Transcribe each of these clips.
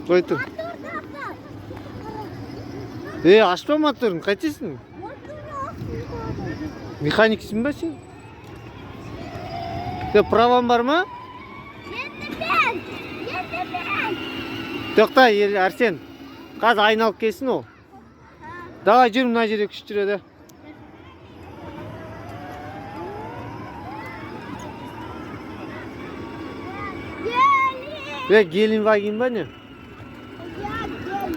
Қой тұр. Е, ашпа моторын, қайтесің? Механиксің ба сен? Е, праваң бар ма? Енді мен! Енді мен! Тоқта, Арсен. Қазір айналып келсін ол. Давай жүр, мына жерде күш жүреді. Gelin! Е, Гелендваген ба не? Я gelin.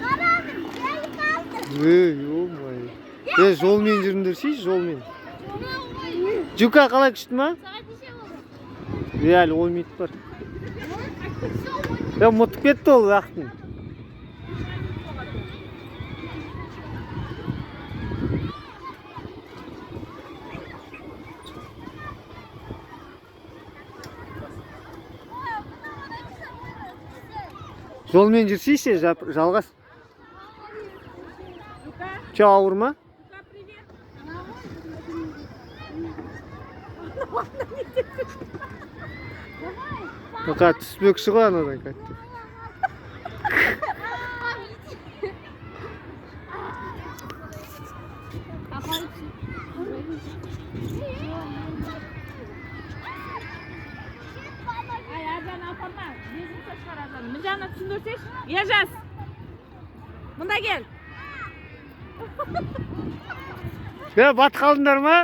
Қарадым, gel қалды. Ей, ё-моё. Е, жолмен жүріңдерші, жолмен. Жука қалай, күшті ма? Сағат неше болды? Е, әлі 10 минут бар. Е, ұмытып кетті ол уақытын. Жолмен жүрсейші, жалғас. Че, ауыр ма? Тоқа, түспекші ғой анадан кәтті. Ай, Аржан, апарма. Безін шығар, Аржан. Мына жағына түсіндірсейші. Ержас. Мында кел. Е, батып қалдыңдар ма?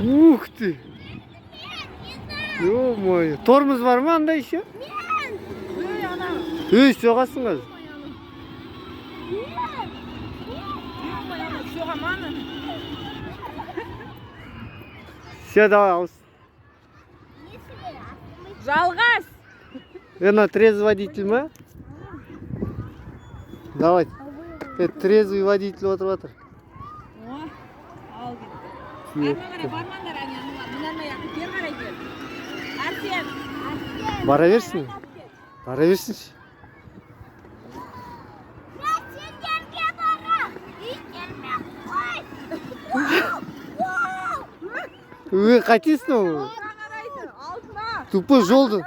Ух ты! Ё-моё. Тормоз бар ма анда еще? Ей, ана. Ей, соғасың қазір. Ой, ана, соға ма ана? Все, давай, ауыз. Жалғас. Е, мына трезвый водитель ма? Давай. Е, трезвый водитель отырып жатыр. О, ал кетті. Арма қарай бармаңдар, әне, аналар. Мына жаққа бері қарай кел. Арсен. Бара берсін. Бара берсінші. Мен сендерге барам. Итерме қой. Ө, қайтесің ол? Алдына қарайды, алдына. Тупой жолды.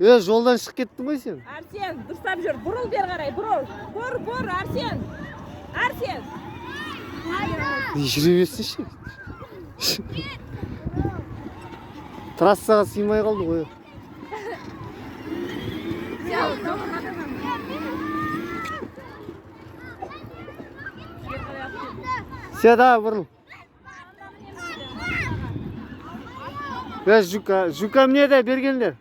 Е, жолдан шығып кеттің ғой сен. Арсен, дұрыстап жүр. Бұрыл бері қарай, бұрыл. Бұр, бұр, Арсен. Арсен. Жүре берсінші. Трассаға сыймай қалды ғой. Бері қарай алып кел. Все, давай, бұрыл. Е, Жука, Жука мне де бергендер.